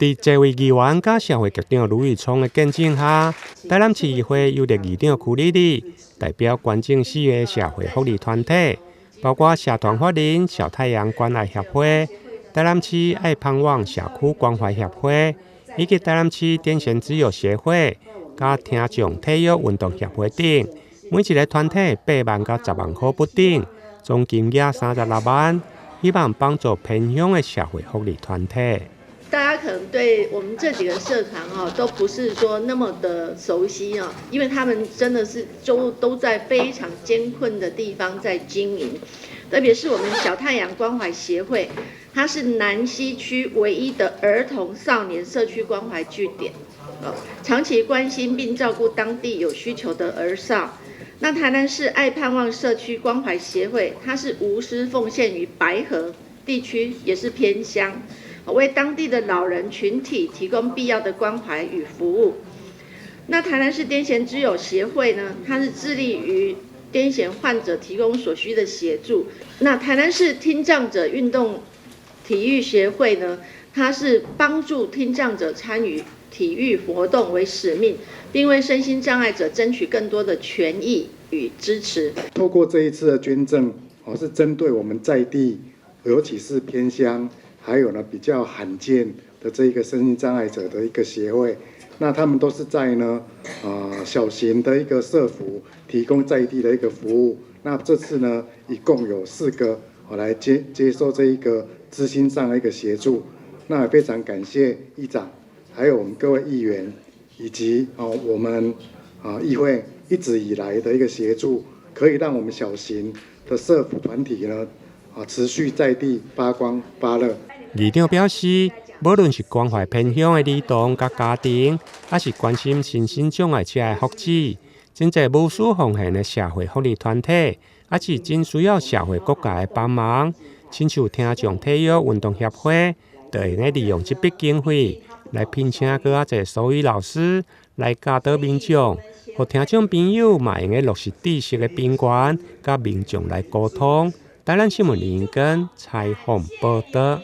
佇這位議員佮社會局長盧宇聰的見證下，台南市議會由議長區莉莉代表捐贈四个社會福利團體，包括社團法人小太陽關愛協會、台南市愛盼望社區關懷協會，以及台南市癲癇之友協會、佮聽障體育運動協會等，每一个團體8萬到10萬箍不等，總金額36萬，希望幫助偏鄉的社會福利團體。大家可能對我們這幾個社團哦，都不是說那麼的熟悉啊，因為他們真的是都在非常艱困的地方在經營，特別是我們小太陽關懷協會，它是南西區唯一的兒童少年社區關懷據點，長期關心並照顧當地有需求的兒少。那台南市愛盼望社區關懷協會，它是無私奉獻於白河地區，也是偏鄉，為當地的老人群體提供必要的關懷與服務。那台南市癲癇之友協會呢，它是致力於癲癇患者提供所需的協助。那台南市聽障者運動體育協會呢，它是幫助聽障者參與體育活動為使命，並為身心障礙者爭取更多的權益與支持。透過這一次的捐贈，哦，是針對我們在地，尤其是偏鄉，還有呢比較罕見的這一個身心障礙者的一個協會，那他們都是在呢，小型的一個社福提供在地的一個服務。那這次呢，一共有四個我來接受這一個資金上的一個協助。那也非常感謝議長，還有我們各位議員，以及哦我們啊議會一直以來的一個協助，可以讓我們小型的社福團體呢啊持續在地發光發熱。議長表示，無論是關懷偏鄉的兒童佮家庭，抑是關心身心障礙者的福祉，真濟無私奉獻的社會福利團體，抑是真需要社會各界的幫忙。親像聽障體育運動協會，就會用利用這筆經費來聘請閣較濟手語老師來教導民眾，予聽障朋友嘛會用落實知識的平權，佮民眾來溝通。台南新聞林根採訪報導。